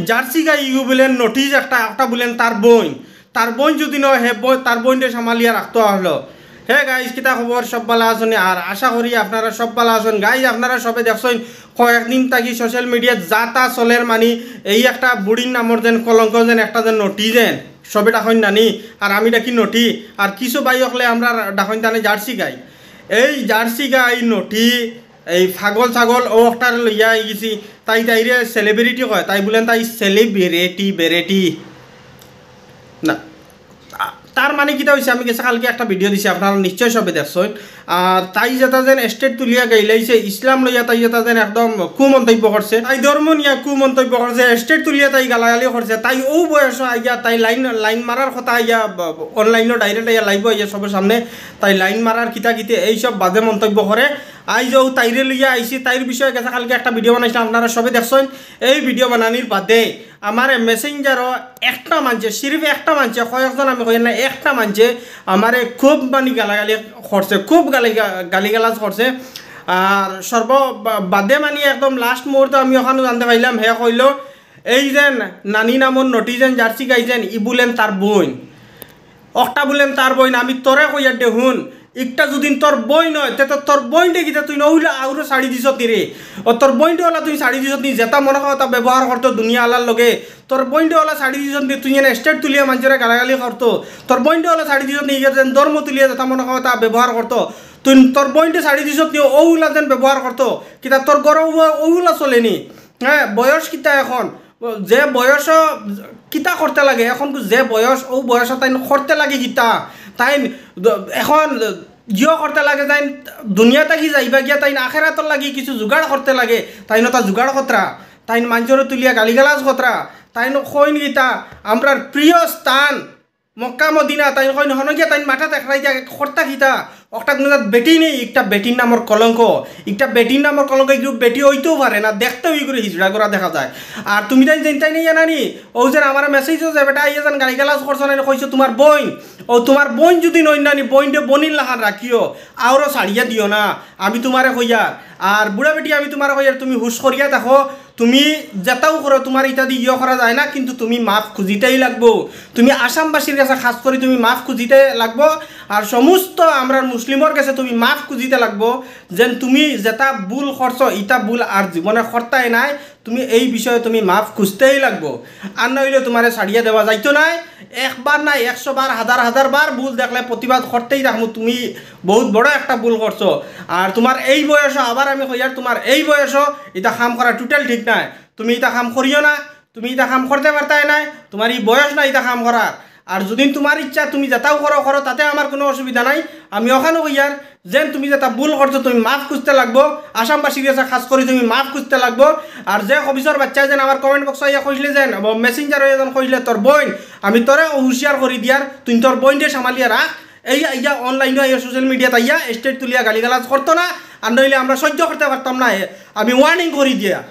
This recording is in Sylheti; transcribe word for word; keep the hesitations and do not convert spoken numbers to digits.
জার্সি গাই ইগু বুলেন নটিজ একটা, একটা বুলেন তার বইন, তার বইন যদি নয়, হে বই-, তার বইনরে সামালিয়া রাখতো আহলো। হে গাইজ, কিতা খবর? সব ভালা আছনি? আর আশা করি আপনারা সব ভালা আছইন। গাইজ, আপনারা সবে দেখছইন, কয়েকদিন থাকি সোশ্যাল মিডিয়াত যা তা চলের, মানি, এই একটা বুড়ির নামর যেন কলঙ্ক, যেন একটা যেন নটি যেন, সবে ডাকইন নানি, আর আমি ডাকি নটি, আর কিছু ভাই অকলে আমরার ডাকইন তানে জার্সি গাই। এই জার্সি গাই নটি, এই ফাগল ছাগল ও অকটারে লইয়া আইগেছি, তাই তাইরে সেলিব্রিটি কয়, তাই বুলেন তাই সেলিব্রিটি, বেরেটি। না, তা-, তার মানি কিতা অইছে, আমি গেছে কালকে একটা ভিডিও দিছি, আপনারা নিশ্চয় সবে দেখছইন। আর তাই যেটা যেন স্টেট তুলিয়া গাইলাইছে, ইসলাম লইয়া তাই যেটা যেন একদম কুমন্তব্য করছে, তাই ধর্ম নিয়া কুমন্তব্য করছে, স্টেট তুলিয়া তাই গালাগালি করছে, তাই অউ বয়সো আইয়া তাই লাইন, লাইন মারার কথা আইয়া ব-, ব-, অনলাইনো ডাইরেক্ট আইয়া লাইভো আইয়া সবর সামনে তাই লাইন মারার কিতা কিতে এইসব বাজে মন্তব্য করে। আইজ অউ তাইরে লইয়া আইছি, তাইর বিষয়ে গেছে কালকে একটা ভিডিও বানাইছিলাম, আপনারা সবে দেখছইন। এই ভিডিও বানানির বাদে আমারে মেসেঞ্জারো একটা মানষে, সিরিফ একটা মানষে, কয়েকজন আমি কইয়ার না, একটা মানষে আমারে খুব মানি গালাগালি করছে, খুব গালি, গালিগালাজ করছে। আর সর্ব বা-, বাদে মানি একদম লাস্ট মুহূর্তে আমি অখানো জানতে পাইলাম, হে কইলো, এই যেন নানি নামর নটি যেন জার্সি গাই যেন, ই বুলেন তার বইন, অকটা বুলেন তার বইন। আমি তোরে কইয়ার দে হুন, একটা যুদি তোর বইন অয়, তে তো তোর বইনরে কিতা তুই অউলা আউরো ছাড়ি দিছত নি রে? ও তোর বইনরে অলা তুই ছাড়ি দিছত নি, যেটা মনে কয় তা ব্যবহার করতো দুনিয়া আলার লগে। তোর বইনরে অলা ছাড়ি দিছত নি, তুই যেন স্টেট তুলিয়া মানষরে গালাগালি করতো। তোর বইনরে অলা ছাড়ি দিছত নি, ইগু যেন ধর্ম তুলিয়া যেটা মনে কয় তা ব্যবহার করতো। তুই তোর বইনরে ছাড়ি দিছত নি, অউলা যেন ব্যবহার করতো। কিতা তোর ঘরো অউ-, অউলা চলে নি? হ্যাঁ, বয়স কিতা এখন? যে বয়সো কিতা করতে লাগে, এখন যে বয়স, অউ বয়সো তাইন করতে লাগে কিতা? তাইন দ-, এখন জিও করতে লাগে, তাইন দুনিয়া থাকি যাইবা গিয়া, তাইন আখেরাতর লাগি কিছু জোগাড় করতে লাগে, তাইন অতা জোগাড় করতরা, তাইন মানষরে তুলিয়া গালিগালাজ করতরা, তাইন কইন কিতা, আমরার প্রিয় স্থান মক্কা মদিনা, তাইন কইন হনো গিয়া, তাইন মাথা দেখরাই দিয়া করতা কিতা? অকটা কুনু জাত বেটি নেই, একটা বেটির নামর কলঙ্ক, একটা বেটির নামর কলঙ্ক, ইগু বেটি অইতেও পারে না, দেখতেও ইগুরে হিজড়া করা দেখা যায়। আর তুমি তাইন যেন তাইন ইয়া নানি, অউ যেন আমার মেসেজো যে বেটা আইয়া যেন গালিগালাজ করছো না, কইছো তুমার বইন, অউ তুমার বইন যুদি নইন নানি, বইনরে বইনর লাখান রাখিও, আউরো ছাড়িয়া দিও না, আমি তুমারে কইয়ার। আর বুড়া বেটি আমি তুমারে কইয়ার, তুমি হুশ করিয়া থাকো, তুমি যেটাও করো, তুমার ইতা দি ইয়ে করা যায় না, কিন্তু তুমি মাফ খুজিতেই লাগবো। তুমি আসামবাসীর গেছে খাস করি তুমি মাফ খুজিতে লাগবো। আর সমস্ত আমরার মুসলিমর গেছে তুমি মাফ খুজিতে লাগবো, যেন তুমি যেটা ভুল করছো, ইটা ভুল আর জীবনে করতায় নায়। তুমি এই বিষয়ে তুমি মাফ খুজতেই লাগবো, আর না অইলে তুমারে ছাড়িয়া দেওয়া যাইতো নায়। একবার নায়, একশো বার, হাজার হাজার বার ভুল দেখলে প্রতিবাদ করতেই থাকমু। তুমি বহুত বড় একটা ভুল করছো। আর তুমার এই বয়সো, আবার আমি কইয়ার, তুমার এই বয়সো ইতা কাম করা টোটাল ঠিক নায়। তুমি ইতা কাম করিও না, তুমি ইতা কাম করতে পারতায় নায়, তুমার ই বয়স নায় ইতা কাম করার। আর যুদি তুমার ইচ্ছা তুমি যেটাও করো, করো, তাতে আমার কুনু অসুবিধা নাই। আমি অখানো কইয়ার, যেন তুমি যেটা ভুল করছো তুমি মাফ খুজতে লাগবো, আসামবাসীর গেছে খাস করি তুমি মাফ খুজতে লাগবো। আর যে খবিসর বাচ্চায় যেন আমার কমেন্ট বক্সো আইয়া কইছলে যেন, মেসেঞ্জারো আইয়া যেন কইছলে তোর বইন, আমি তোরে হুঁশিয়ার করি দিয়ার, তুই তোর বইনরে সামালিয়া রাখ। এই আইয়া অনলাইনো আইয়া সোশ্যাল মিডিয়াত আইয়া স্টেট তুলিয়া গালিগালাজ করতো না, আর নইলে আমরা সহ্য করতে পারতাম না। এ, আমি ওয়ার্নিং করি দিয়ার।